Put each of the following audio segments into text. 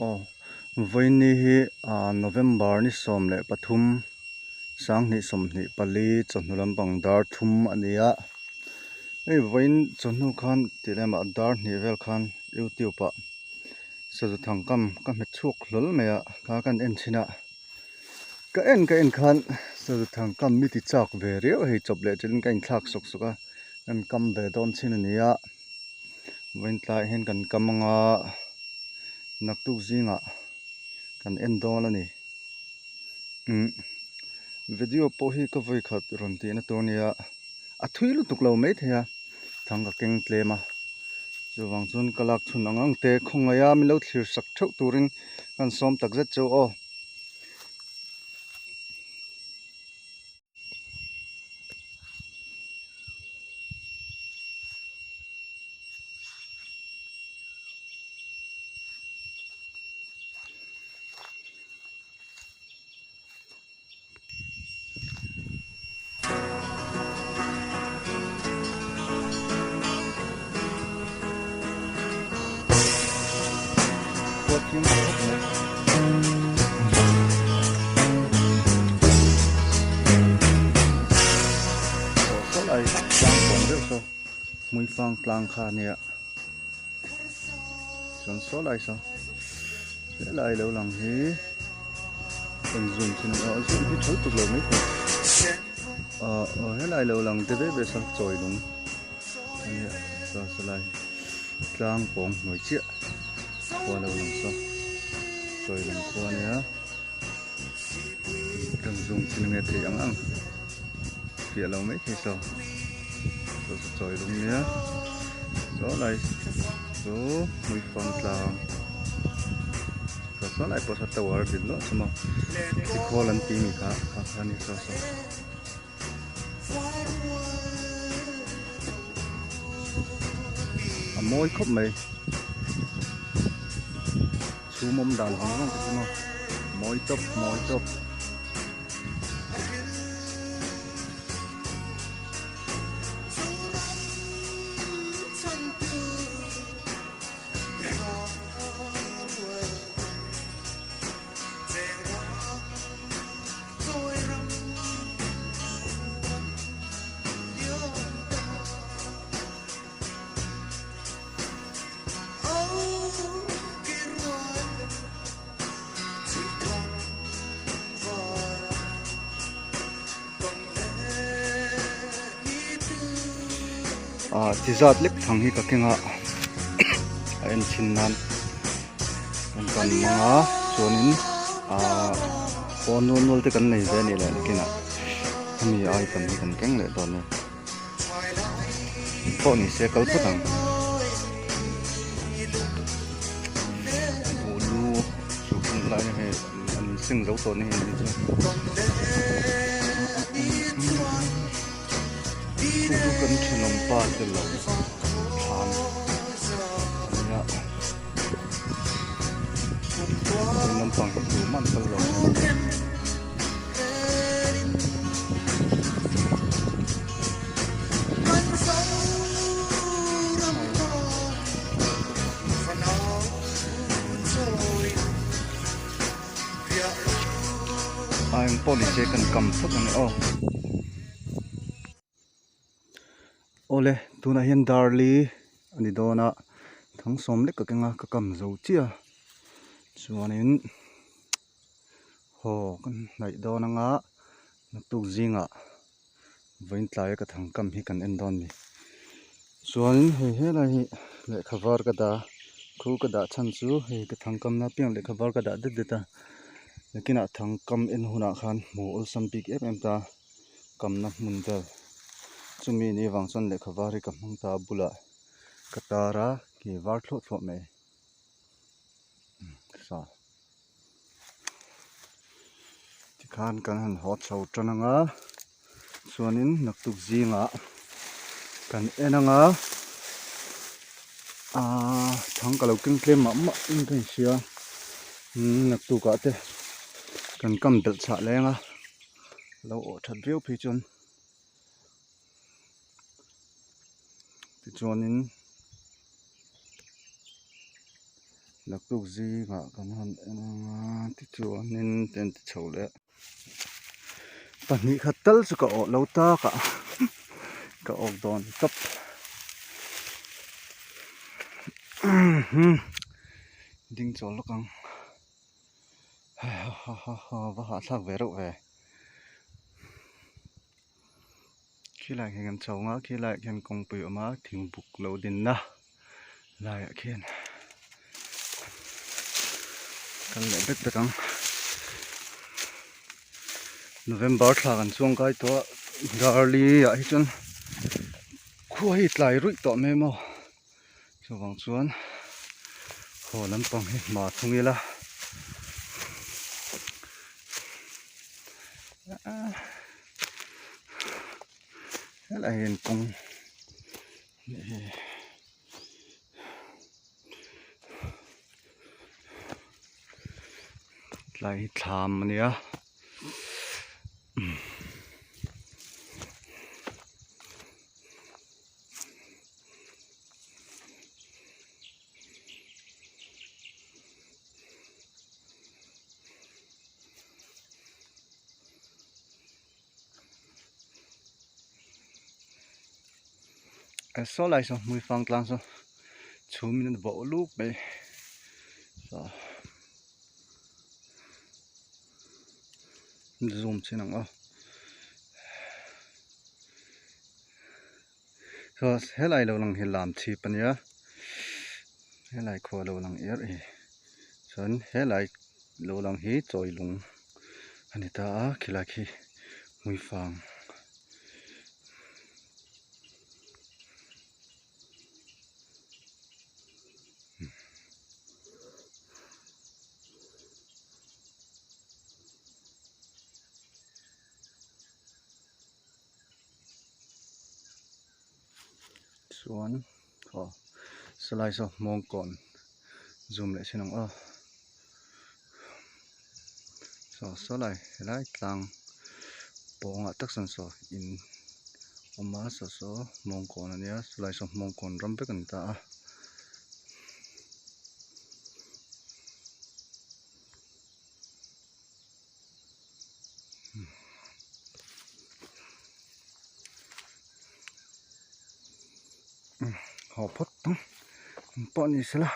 Aw vawiini hi ah November ni 13 2024 chawhnu lampang dar thum a ni a hei vawiin chawhnu khan tih lemah dar hnih vel khan youtube ah sazu thangkam ka hmet chhuak hlawl mai a kha kan en thin a ka en ka en khan sazu thangkam mi ti chak ve riau hei chawp leh chelin ka inthlak sawk sawk a kan kam ve dawn chin a ni a. Vawiin tlaiah hian kan kam anga naktuk zingah kan en dawn a ni umm video pawh hi ka vawi khat rawn tihna tur a nia a thui lutuk lo maithei a thang ka keng tlem a chuvang chuan ka lak chhun ang ang te khawngaih a min lo thlir sak theuh turin kan sawm tak zet chu aw. Khua thiang ta khawp mai. Aw saw lai tlang pawng deuh saw hmuifang tlang kha a nia chuan saw lai saw helai lo lang hi kan zoom thin a zoom hi tha lutuk lo mai thei ah aw helai lo lang te ve ve saw chawi lung a nia saw saw lai tlang pawng hnuai chiah khua lo lang saw chawi lung khua a nia. Kan zoom chin nge theih ang ang fiah lo mai thei saw saw chu chawi lung nia saw lai chu hmuifang tlang saw saw lai pawh saw tower a din luah chu maw tikhawl an tih mi kha kha kha a ni saw saw. A mawi khawp mai. Chhum awm dan zawng zawng te chu maw mawi tawp mawi tawp. Ah ti zat lek thang hi ka keng a a en thin nan kan kan mang a chuanin ah pawn nual nual te kan nei ve a nih leh nakinah hemi item hi kan keng leh dawn a ni. Pawh ni se kal phawt ang. Buh lu chu hun lai na hei an seng zo tawh ni hei ni chu. Chu chu kan thenawm pa te lo thlan a nia. Kan lampang hi tu man kal lo. A eng pawh ni se kan kam phawt ang e aw. Awle tunah hian darli a ni dawn a thangsawm lek ka keng a ka kam zo chiah a chuanin. Haw kan hnaih dawn anga naktuk zingah vawiin tlaia ka thang kam hi kan en dawn a ni. Chuanin hei helai hi lehkha var ka dah a khu ka dah chhan chu hei ka thang kamna apiang lehkha var ka dah det det a nakinah thang kam en hunah khan hmuh awlsam bik em em ta kamna hmun vel chumi ni avang chuan lehkha var hi ka hmang ta a bulah ka tar a ki var thluah thluah mai sa. Tikhan kan han haw chho tan anga chuanin naktuk zingah kan en anga aaa thang ka lo keng tlem mah mah in ka inhria umm naktuk ah te kan kam belh chhah leng a lo awh that viau phei chuan tichuanin. Naktuk zingah kan han en anga tichuanin te an ti chho leh a. Pahnih khat tal chu ka awh lo tak a ka awk dawn tawp. Ding chawl lawk ang. Va hahthlak ve reuh ve. Khilaiah khian kan chho ang a khilaiah khian kawngpui a awm a thingbuk lo dinna laiah khian kal leh vek vek ang. November thla kan chuang kai tawh a darli ah hi chuan khua hi tlai ruih tawh mai maw chuvang chuan haw lampang hi hma thung ila. Helai hian kawng tlai hi thlam a nia. Saw lai saw hmui fang tlang saw chhum in a bawh luk mai saw zoom chin ang aw saw helai lo lang hi lam chhip a nia helai khua lo lang er hi chuan helai lo lang hi chawi lung a ni ta a khilai khi hmuifang. Chuan aw sawlai saw hmawngkawn zoom leh sin ang aw saw sawlai helai tlang pawngah tak sawn saw in awm a saw saw hmawngkawn a nia sawlai saw hmawngkawn ram vek a ni ta a. Haw phawt ang ang pawh ni sela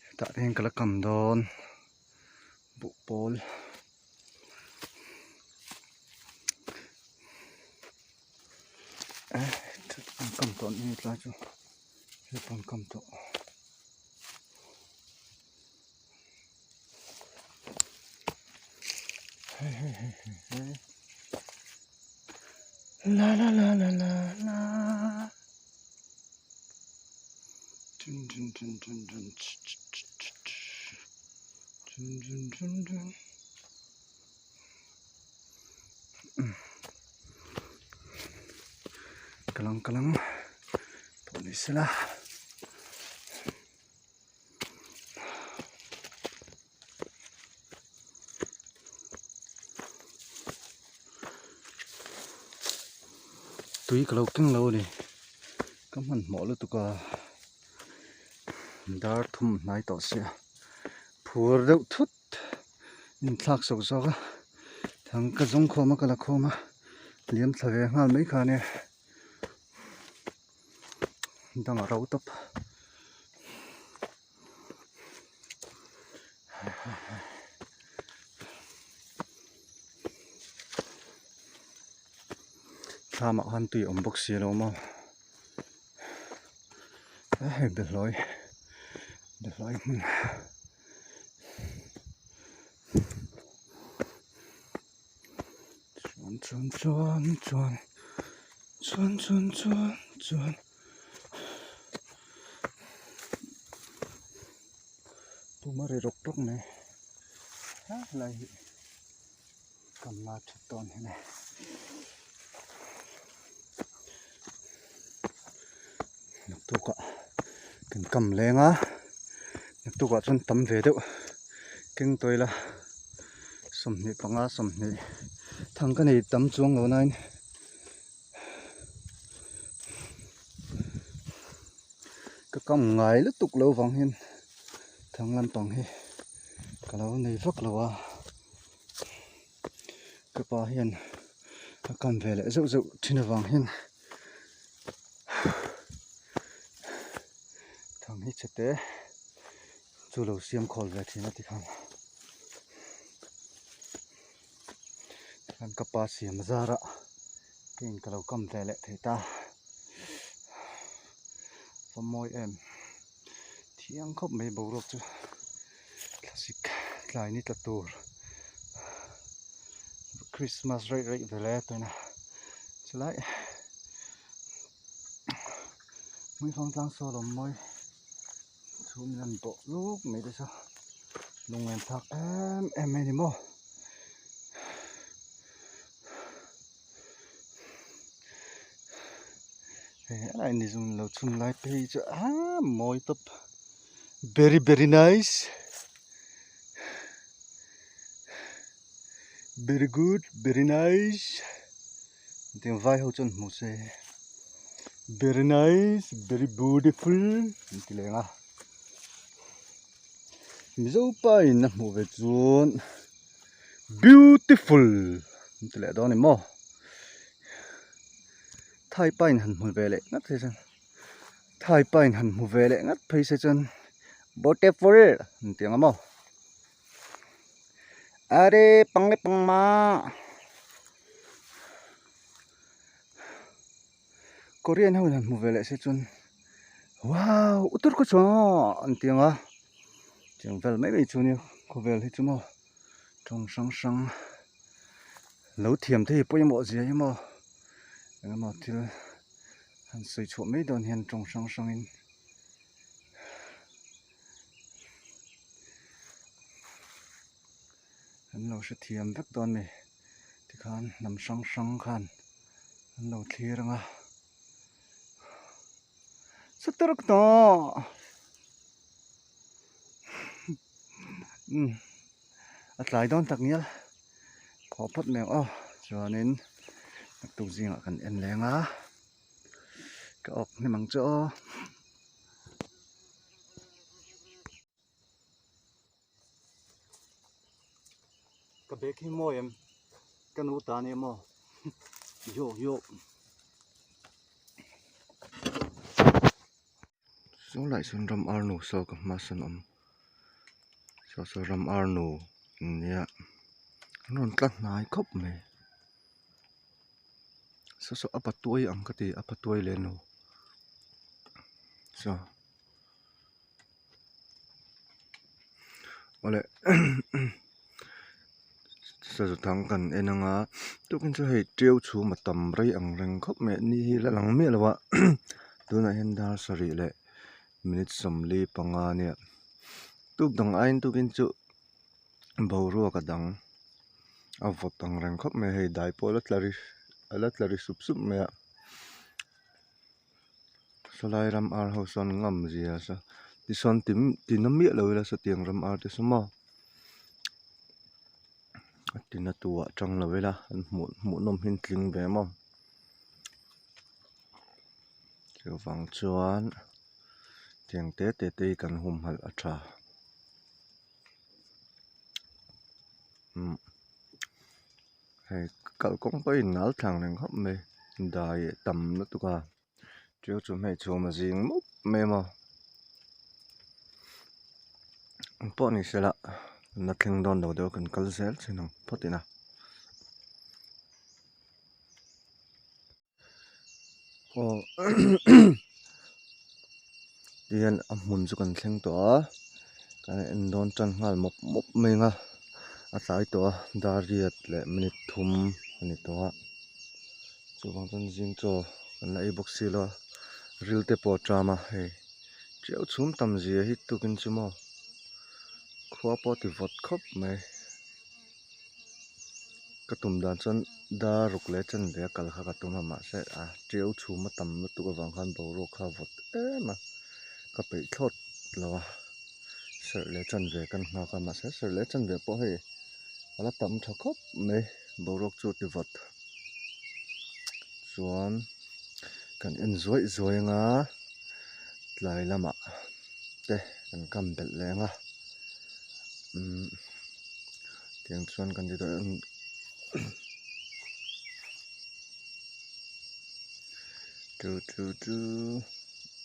hetah te hian ka la kam dawn buh pawl eh an kam tawh ni tlai chu hei pawh an kam tawh. La la la la la la Dun dun dun dun dun Dun dun dun dun Kalang kalang Pawh ni sela. Tui ka lo keng lo a ni ka hmanhmawh lutuk a dar thum hnai tawh sia phur deuh thut inthlak zawk zawk a thang ka zawng khawm a ka la khawm a liam thla ve nghal mai kha a nia. Dang a ro tawp. Thlamah khan tui a awm bawk si lo maw. Hei behlawi behlawi hmun. Chuan chuan chuan chuan chuan chuan chuan chuan puma ri rawk rawk mai a helai hi kamna that dawn hi a ni naktukah kan kam leng a naktukah chuan tam ve deuh keng tawih ila. 25 20 thang ka nei tam chuang lo nain ka kam ngai lutuk lo vang hian. Thang lampang hi ka lo nei vak lo a, ka pa hian a kam ve leh zeuh zeuh thin avang hian thang hi chhe te chu lo siam khawl ve thin a tikhan tikhan ka pa siam zarah keiin ka lo kam ve leh thei ta a mawi em. Thiang khawp mai boruak chu thlasik tlai ni tla tur Christmas raih raih vel e tuna chulai hmuifang tlang saw lo mawi chhum in an bawh luk mai te chu lunglen thlak em em mai a ni maw. Hei helai ni zung lo chhun lai phei chu aa mawi tawp very very nice very good very nice tiang vai ho chuan hmu se very nice very beautiful an ti leng a mizo pa in a hmuh ve chuan beautiful an ti leh dawn a ni maw. Thai pa in han hmu ve leh ngat phei chuan Thai pa in han hmu ve leh ngat phei se chuan beautiful an ti ang a maw are pang leh pang ma Korean ho in han hmu ve leh se chuan wow utur ka chuang a an ti ang a tiang vel mai mai chu nia khawvel hi chu maw tawng hrang hrang. Lo thiam te hi pawimawh zia hi maw eng emaw thil han sawi chhuah mai dawn hian tawng hrang hrang in an lo hrethiam vek dawn a ni tikhan hnam hrang hrang khan an lo thlir ang a satar tawh umm a tlai dawn tak ngial haw phawt mai ang aw chuanin naktuk zingah kan en leng a ka awk hnem ang chu aw. Ka bag hi mawi em ka nu ta nia maw yo yo. Saw lai sawn ram ar nu saw ka hma sawn a awm saw saw ram ar nu nia an rawn tla hnai khawp mai saw saw a patuai ang ka ti a patuai leh nu saw awle sazu thang kan en ang a tukin chu hei tiau chhum a tam rei ang reng khawp mai a ni hi la lang miah lo a tunah hian dar sarih leh minute sawmli panga ania tuk dang aiin tukin chu boruak a dang a vawt ang reng khawp mai a hei dai pawh a la tla ri a la tla ri sup sup mai a. Sawlai ram ar ho sawn ngam zia sa tisawn tim tina miah lo ila sawtiang ram ar te saw maw a tina tu ah tang lo ila an hmuh hmuh nawm hi an tling ve maw chuvang chuan tiang te te te hi kan humhalh a tha umm hei kalkawng pawh a innal thlang reng khawp mai dai a tam lutuk a tiau chu hmeichhum a zing mup mai a maw engpawh ni sela na thleng dawn lo deuh a kan kal zel thin ang phawt ina. Aw tihian a hmun chu kan thleng tawh a kan en dawn tan nghal mawp mawp mai ang a a tlai tawh a dar riat leh minute thum a ni tawh a chuvang chuan zing chaw kan la ei bawk si lo a ril te pawh a ṭam a hei tiau chhum tam zia hi tukin chu maw khua pawh a ti vawt khawp mai. Ka tum dan chuan dar ruk leh chanve a kal kha ka tum a mahse a tiau chhum a tam lutuk avang khan boruak kha a vawt em a ka peih thlawt lo a serh leh chanve kan nghak a mahse serh leh chanve pawh hei a la tam tha khawp mai boruak chu a ti vawt chuan kan en zuaih zuai anga tlai lamah te kan kam belh leh ang a. Umm tiang chuan kan ti dawn chu chu chu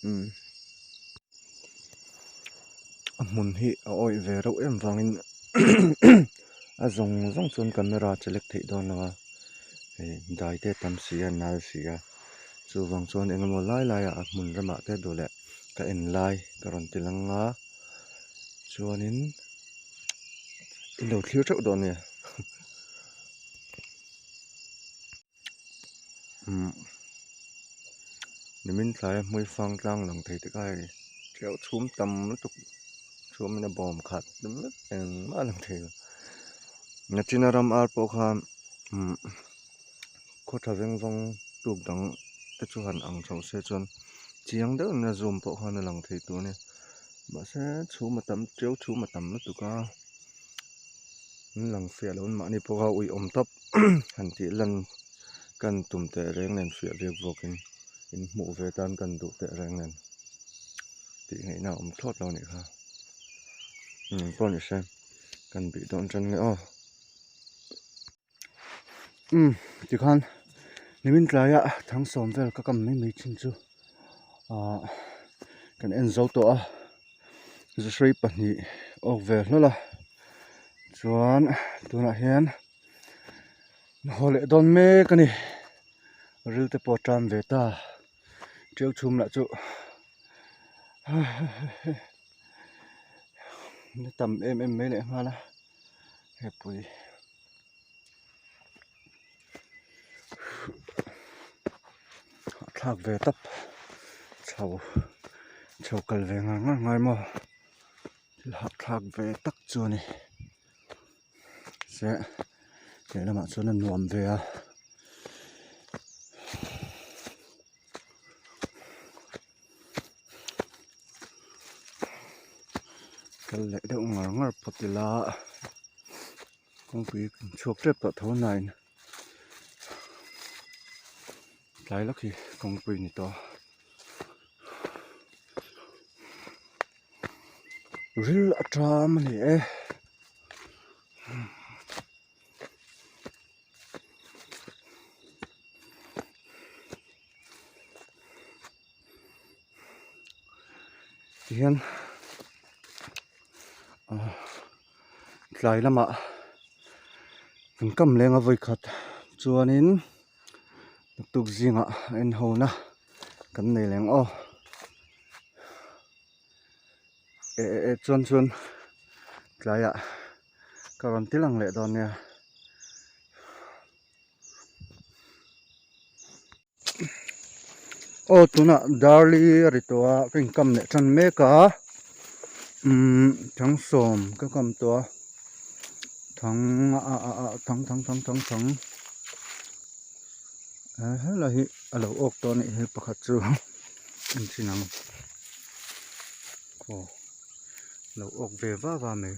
umm a hmun hi a awih ve reuh em vangin a zawng zawng chuan camera a che lek theih dawn lo a hei dai te a tam si a nal si a chuvang chuan eng emaw lai laiah a hmun ramah te duh leh ka en lai ka rawn ti lang a chuanin i lo thlir theuh dawn nia umm nimin tlaia hmui fang tlang lang thei te kha hei theuh chhum tam lutuk chhumin a bawm khat vek engmah a lang thei lo nachina ram ar pawh kha umm khaw tha veng vawng tuk dang te chu han ang chho se chuan chiang deuhin a zoom pawh khan a lang thei tur a ni mahse chhum a tam tiau chhum a tam lutuk a an lang fiah lo an mahni pawh kha uiawm tawp han tih lan kan tum teh reng nen fiah biak bawkin in hmuh ve tan kan duh teh reng nen tih ngaihna a awm thlawt lo a nih kha engpawh ni se kan bih dawn tan nge aw. Umm tikhan nimin tlaia thangsawm vel ka kam mai mai thin chu ahh kan en zo tawh a zuhrei pahnih awk ve hlawl a chuan tunah hian haw leh dawn mek a ni ril te pawh a tan ve ta tiau chhum lah chu na tam em em mai leh nghal a hepui. Thlak ve tawp chho chho kal ve ngar ngar ngai maw thil hahthlak ve tak chu a ni se lehlamah chuan a nuam ve a. Kal leh deuh ngar ngar phawt ila kawngpui chhuak tep tawh tho nain tlai lawk hi kawngpui a ni tawh a ril a ṭam a ni e. Tihian ah tlai lamah kan kam leng a vawikhat chuanin naktuk zingah a en ho na kan nei leng aw eh eh eh chuan chuan tlaiah ka rawn ti lang leh dawn nia. Aw tunah darli a ri tawh a ka inkam leh tan mek a umm thangsawm ka kam tawh a thang ah ah ah thang thang thang thang thang he helai hi a lo awk tawh a nih hi pakhat chu en thin ang aw lo awk ve va va mai.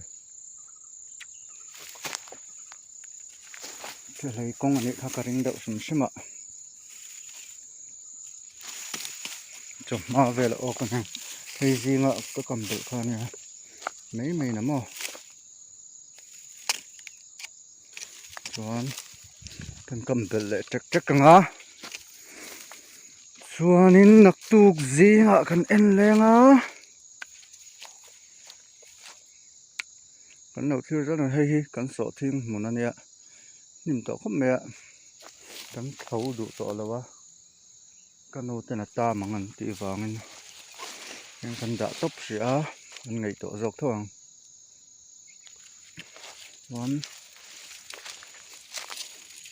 Thilhlei kawng a nih kha ka ring deuh hrim hrim a chawhma vel a awk a ni hei zinga ka kam belh kha a nia mai mai na maw chuan kan kam belh leh ṭek ṭek ang a chuanin naktuk zingah kan en leng a. Kan lo thlir zan a hei hi kan sawhthing hmun a nia hnim tawh khawp mai a kan tho duh tawh lo a ka nu ten a tam ang an tih vangin heng kan dah tawp hrih a an ngaihtuah zawk tho ang chuan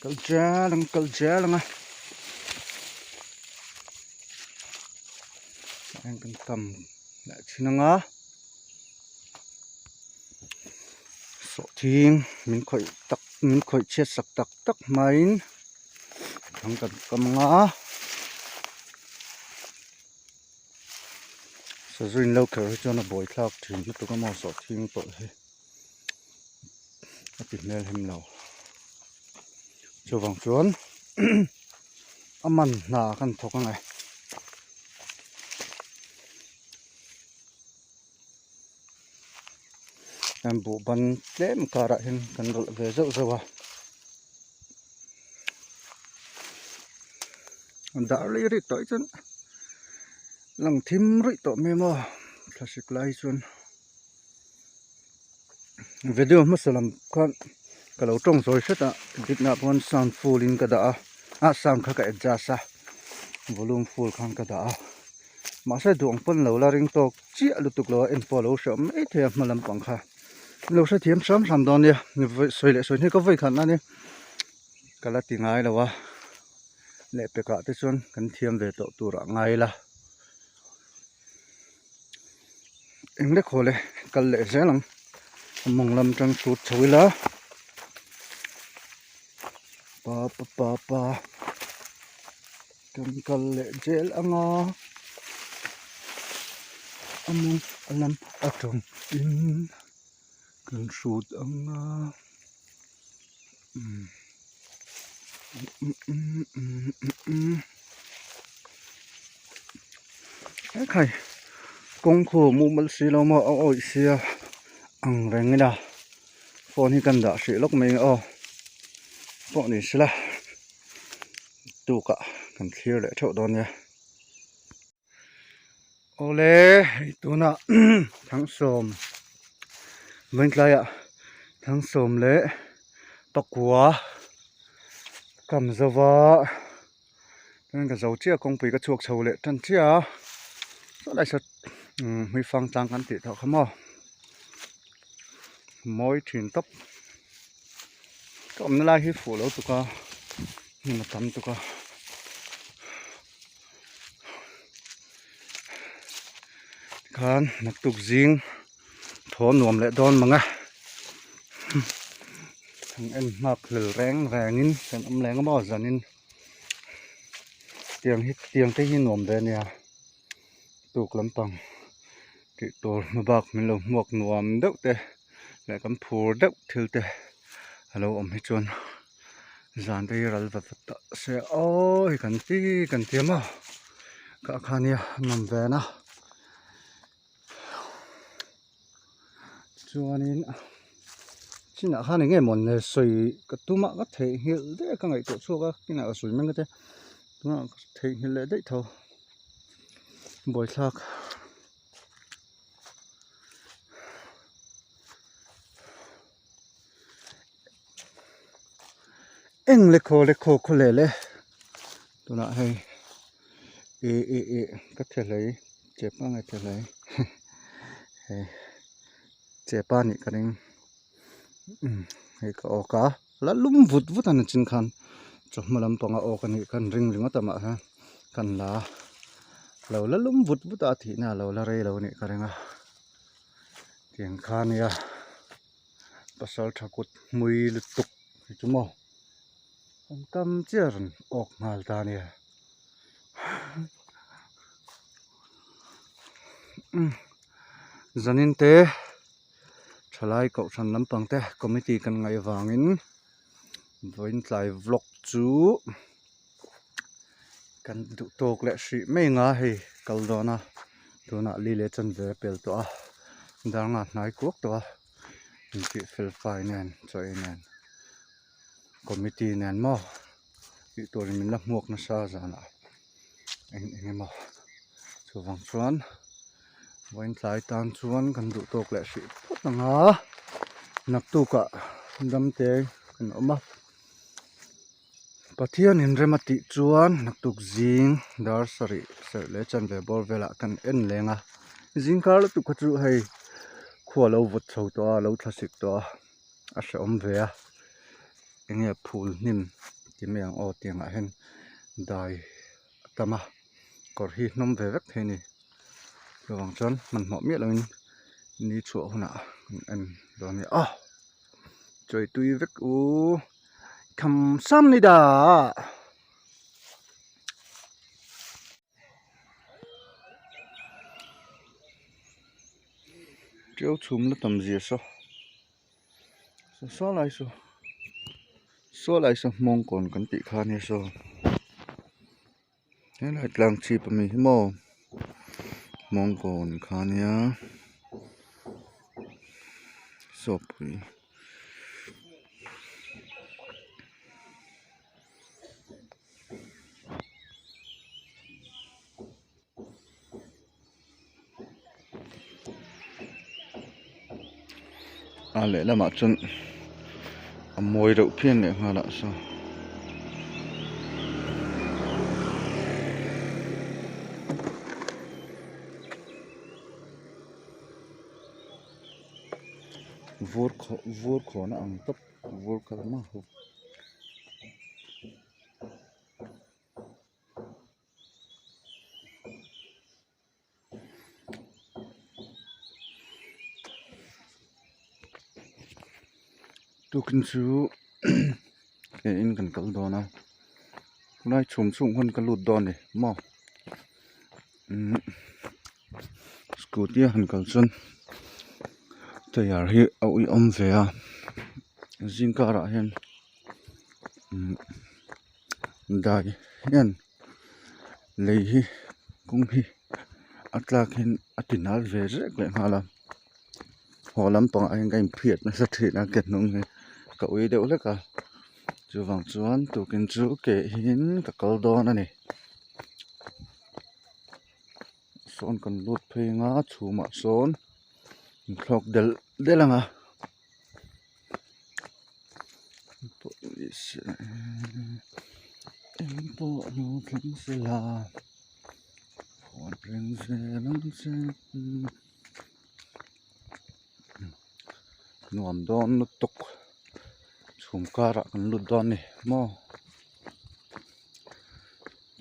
kal zel ang kal zel ang a heng kan kam leh thin ang a. Sawhthing min khawih tak min khawih chhiat sak tak tak hmain thang kan kam ang a sazu in lo kher hi chuan a buai thlak thin lutuk a maw sawhthing tawlh hi a ti hmel hem lo chuvang chuan a man hna kan thawk ang e. Buh ban tlem karah hian kan rawlh ve zauh zauh a. Dar lei rik tawh hi chuan lang thim ruih tawh mai maw thlasik lai chuan video hmasa lam khan ka lo tawng zawi hret a dikna pawn sound full in ka dah a ah sound kha ka adjust a volume full khan ka dah a mahse duh ang pawn lo la ring tawk chiah lutuk lo a en pawh a lo hreh awm mai thei a hma lampang kha lo hrethiam hram hram dawn nia sawi leh sawi hnu ka vawi khatna nia ka la ti ngai lo a lehpekah te chuan kan thiam ve tawh tur ah ngai ila eng lek haw le kal leh zel ang a mawng lam tang hrut chho ila pa pa pa pa kan kal leh zel ang a a mawng lam atang in kan hrut ang a. Hekhai kawng khu mumal si lo maw a awih sia ang reng ila phone hi kan dah hrih lawk mai ang aw pawh ni sela tukah kan thlir leh theuh dawn nia. Awle hei tunah Thangsawm vawitlaiah Thangsawm leh pakua kam zova chuan ka zo chiah kawngpui ka chhuak chho leh tan chiah a saw lai saw hmuifang tlang kan tih tawh kha maw mawi thin tawp ka awmna lai hi fuh lo tuk a hnim a tam tuk a. Tikhan naktuk zing thaw nuam leh dawn mang a an en nghak hlel reng rengin kan awm leng a maw zanin tiang hi tiang te hi nuam ve ania tuk lampang tih tur hma bak min lo hmuak nuam deuh te leh kan phur deuh thil te a lo awm hi chuan. Zan te hi ral vat vat tawh se aw hei kan ti kan ti a maw ka kha nia nawm ve na chuanin chinah khan eng nge maw le sawi ka tum a ka theihnghilh daih a ka ngaihtuah chhuak a kinah ka sawi mai ang te tunah ka theihnghilh leh daih tho buaithlak. Eng le khaw le khaw khaw leh le tunah hei ih ih ih ka the hlei chepa nge the hlei hei chepa nih ka ring umm hei ka awk a la lum vut vut a ni chin khan chawhma lampanga awk a nih khan ring ringawt a mah hian kan la lo la lum vut vut a thihna a lo la rei lo a nih ka ring a tiang kha a nia. Pasal tha kut hmui lutuk hi chu maw an kam chiah rawn awk nghal ta ania zanin te thalai kohhran lampang te committee kan ngaih avangin vawiin tlai vlog chu kan duh tawk leh hrih mai anga hei kal dawn a tunah li leh chanve a pel tawh a dar nga hnai kuak tawh a intih fel fai nen chaw ei nen committee nen maw tih turin min la hmuak nasa zanah eng eng emaw chuvang chuan vawiin tlai tan chuan kan duh tawk leh hrih phawt ang a naktukah damte kan awm a. Pathian inrem a tih chuan naktuk zing dar sarih serh leh chanve bawr velah kan en leng a zing kar lutuk kha chu hei khua lo vawt chho tawh a lo thlasik tawh a a hrehawm ve a enge phul hnim ti mai ang aw tiangah hian dai a tam a kawr hi hnawm ve vek thei a ni chuvang chuan hmanhmawh miah lovin ni chhuah hunah kan en dawn a ni aw chawi tui vek u. Kamsamnida. Tiau chhum na tam zia saw saw saw lai saw saw lai saw hmawng kawn kan tih kha ania saw helai tlang chhip ami hi maw hmawng kawn kha ania. Saw pui. A lehlamah chuan a mawi reuh phian leh nghal ah saw. Vur khawh vur khawhna ang tawp vur kalna ho. Tukin chu ke in kan kal dawn a tunlai chhum chhung hun ka lut dawn a ni maw umm scooty a han kal chuan tyre hi a uiawm ve a zing karah hian umm. Dai hian lei hi kawng hi a tlak hian a ti nal ve zek leh nghal a haw lampangah hian ka inphiat nasa thin a ke hnung hi ka ui deuh hlek a chuvang chuan tukin chu ke hian ka kal dawn a ni sawn kan lut phei anga chhumah sawn inthlawk delh delh ang a. Eng pawh lo thleng sela huan reng zel ang che nuam dawn lutuk chhum karah kan lut dawn a ni maw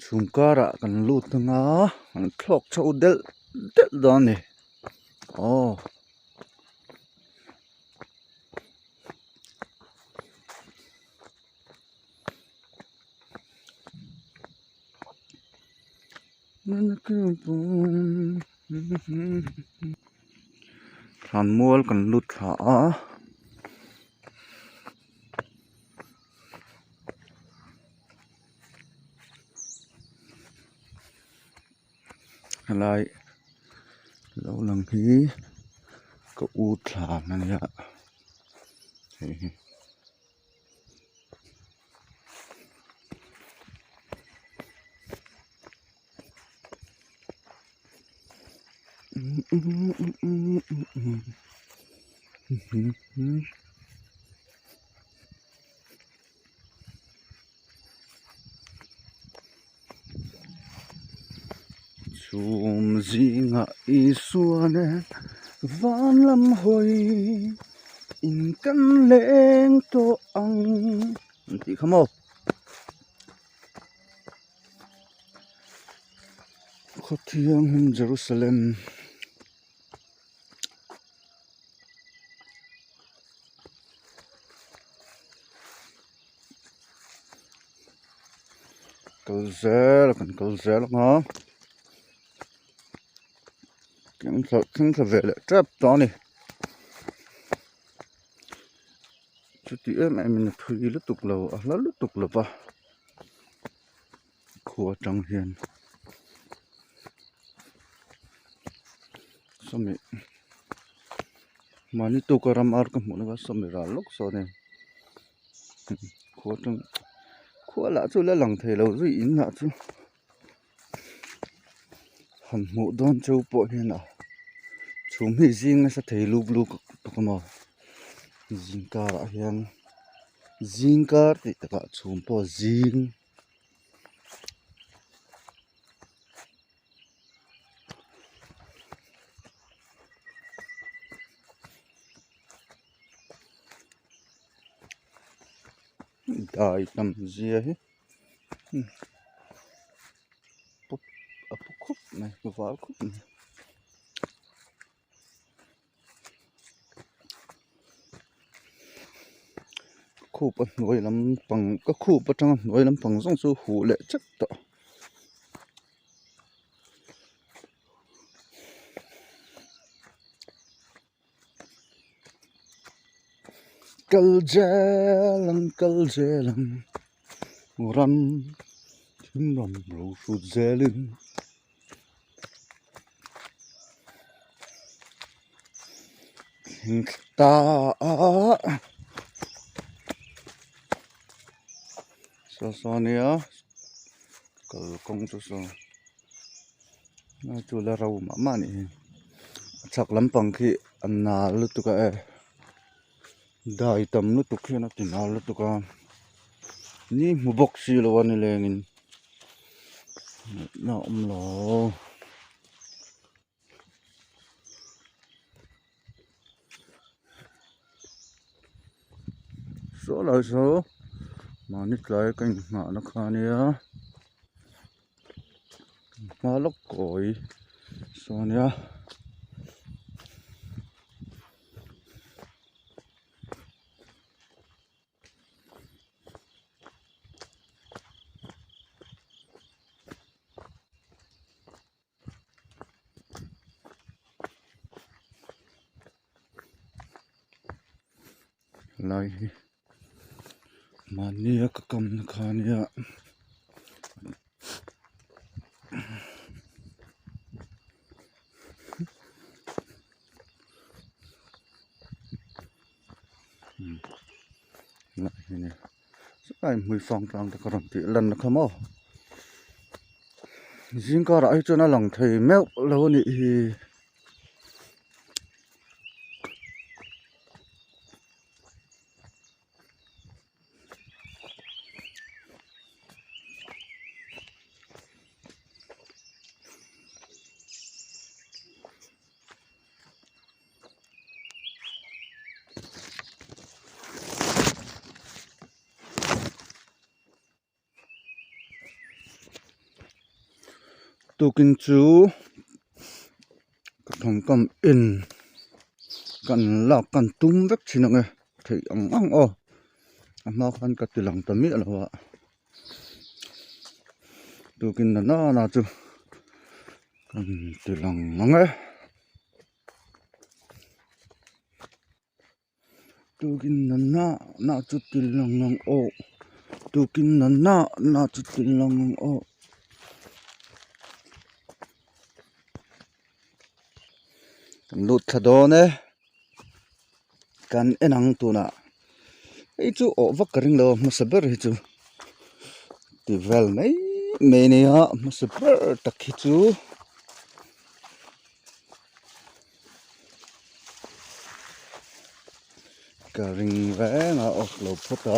chhum karah kan lut anga an thlawk chho delh delh dawn a ni aw. Thlanmual kan lut thla a. Helai lo lang hi ka u thlan a nia hei hi. Chhum zingah Isua nen van lam hawi in kan leng tawh ang an tih kha maw Khawthianghlim Jerusalem. Kal zel kan kal zel ang a thleng thla thleng thla ve leh tep tawh a ni chuti em em in a thui lutuk lo a hla lutuk lo va khua atang hian sawmi mahni tuka ram ar ka hmuh na kha sawmi ral lawk sawn a ni. Khua tang khua lah chu la lang thei lo zui in lah chu han hmuh dawn cheu pawh hian a chhum hi zing nasa thei lup lup bawk a maw zing karah hian zing kar tih takah chhum pawh zing. Dai tam zia hi pawp a paw khawp mai a var khawp mai. Khup a hnuai lampang ka khup atanga hnuai lampang zawng chu huh leh chat tawh. Kal zel ang kal zel ang ram thim ram lo hrut zelin. thleng ta a saw saw ania kalkawng chu saw a chu la ro mah mah a nih hi a chhak lampang khi a nal lutuk a e dai tam lutuk hian a ti nal lutuk a ni hmu bawk si lo a nilengin ngaihna a awm lo. Saw lai saw mahni tlai ka inhnahna kha ania hma lawk kawi saw ania. Lai hi mahni a ka kamna kha ania lai hi ania Satlai hmuifang tlang te ka rawn tih lan na kha maw zing karah hi chuan a lang thei meuh lo a nih hi. Tukin chu ka thawmkam en kan lak kan tum vek thin ang e theih ang ang aw a hma khan ka ti lang ta miah lo a tukin na nana chu kan ti lang ang e. Tukin na na na chu ti lang ang aw tukin na na na chu ti lang ang aw. Kan lut thla dawn e kan en ang tunah hei chu awh vak ka ring lo a hmasa ber hi chu ti vel mai mai a nia hmasa ber tak hi chu. Ka ring reng a awk lo phawt a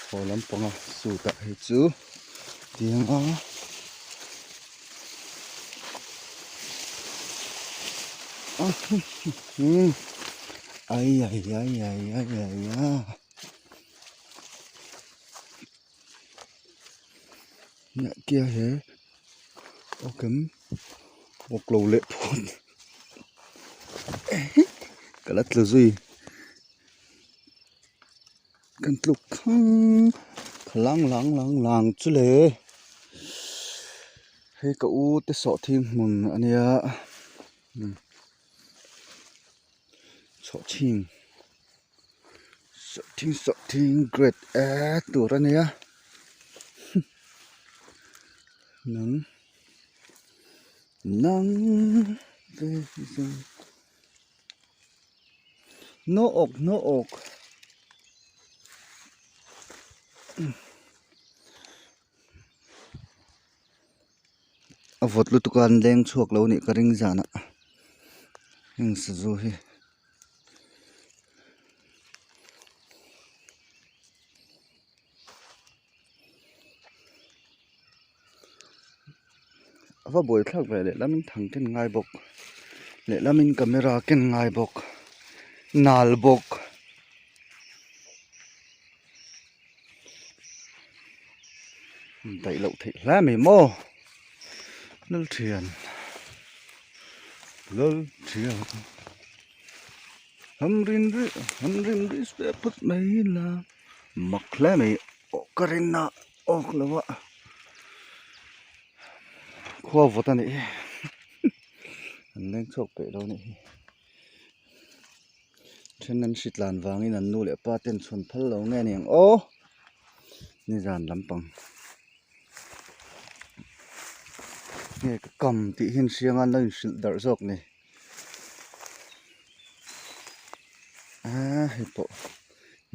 haw lampanga suit ah hei chu tiang a ai ai ai ai ai ai a kia he. Awkem awk lo leh phut ka la tla zui kan tluk thang lang lang lang lang chu le hei ka u te sawhthing hmun a nia sawhthing sawhthing sawhthing grade e tur a nia. Nang nang ve zawng no awk no awk a vawt lutuk a an leng chhuak lo nih ka ring zanah heng sazu hi. A va buai thlak ve lehlamin thang ken ngai bawk lehlamin camera ken ngai bawk nal bawk daih loh theih hle mai maw Lalthian Lalthian han rin ri han rin ri ve phawt mai la. Mak hle mai aw ka rin a awk lo a khua vawt a nih hi an leng chhuak peih lo a nih hi then an hri tlan vangin an nu leh pa ten chhawn phal lo nge ni ang aw nizan lampang nge ka kam tih hi an hriang a an lo inhrilh darh zawk ni. Hei pawh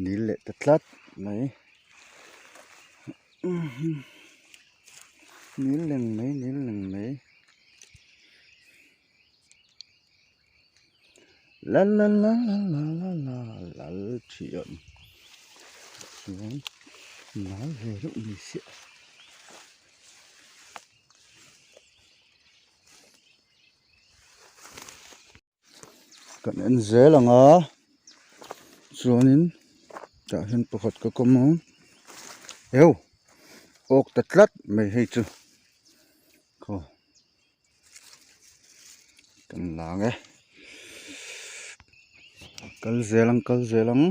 nil leh ta tlat mai. Nil leng mai nil leng mai. La la la la la la la lal thian chuan nal ve deuh mai siah. Kan en zel ang a chuanin tah hian pakhat ka kawm a eu awk ta tlat mai hei chu khaw kan lang e kal zel ang kal zel ang.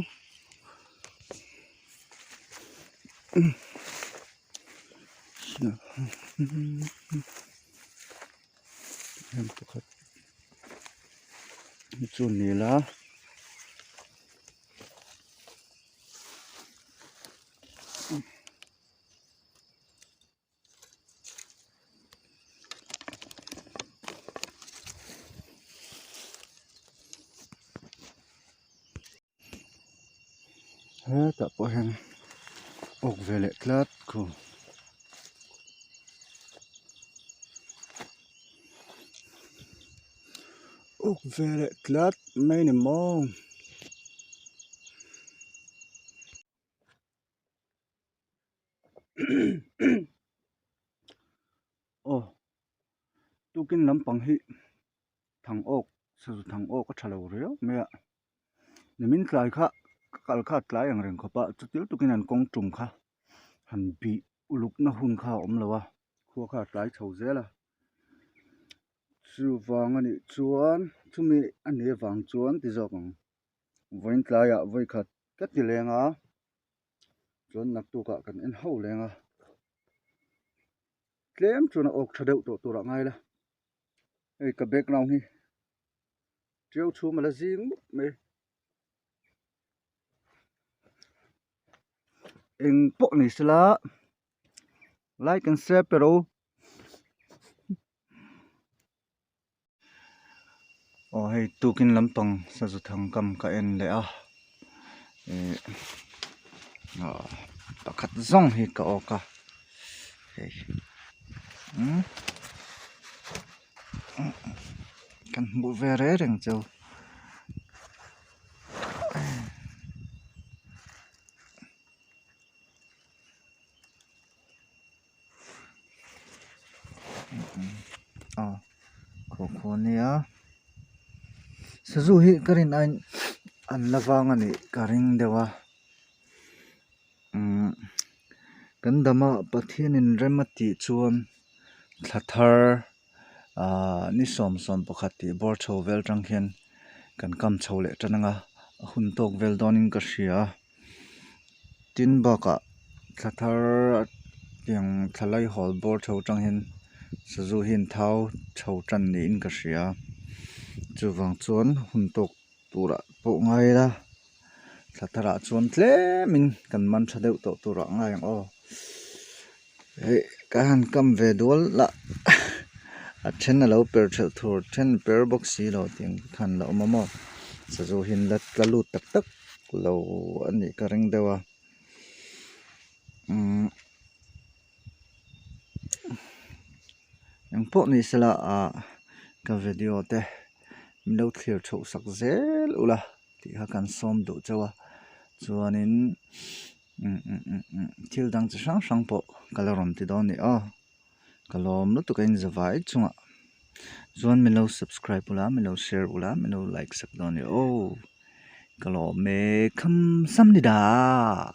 Heng pakhat hi chu ni la hetah pawh hian awk ve leh tlat khu. Awk ve leh tlat mai ni maw. Aw tukin lampang hi thang awk sazu thang awk a tha lo riau mai a nimin tlai kha ka kal kha a tlai ang reng khawp a chuti lutukin an kawng tum kha han bih uluk na hun kha a awm lo a khua kha a tlai chho zel a chuvang a nih chuan chumi a nih avang chuan ti zawk ang vawiin tlaiah vawikhat ka ti leng a. Chuan naktukah kan en ho leng a, tlem chuan a awk tha deuh tawh turah ngai la, hei ka background hi tiau chhum a la zing mup mai. Eng pawh ni sela like and share pe ro. Aw hei tukin lampang sazu thang kam ka en leh a ih ah pakhat zawng hi ka awk a hei umm kan hmuh ve reng reng chu. Aw khaw khaw ania sazu hi ka rin aiin an la vang a nih ka ring deuh a umm kan dam a Pathianin rem a tih chuan thla thar ahh ni sawm sawm pakhat tih bawr chho vel atang hian kan kam chho leh tan ang a a hun tawk vel dawnin ka hria. Tin bakah thla thar tiang thla lai hawl bawr chho atang hian sazu hi an thau chho tan niin ka hria chuvang chuan hun tawk turah pawh ngai ila thla tharah chuan tlemin kan man tha deuh tawh turah ngai ang aw hei ka han kam ve dual lah a then a lo per thelh thur then per bawk si lo tiang khan la awm a maw sazu hi an la tla lut tak tak lo a nih ka ring deuh a umm engpawh ni sela ah ka video te min lo thlir chhoh sak zel ula tih kha kan sawm duh chauh a chuanin thil dang chi hrang hrang pawh ka la rawn ti dawn a ni aw ka lawm lutuk a inza vai chungah chuan min lo subscribe ula min lo share ula min lo like sak dawn a ni aw ka lawm e kham sam ni dah.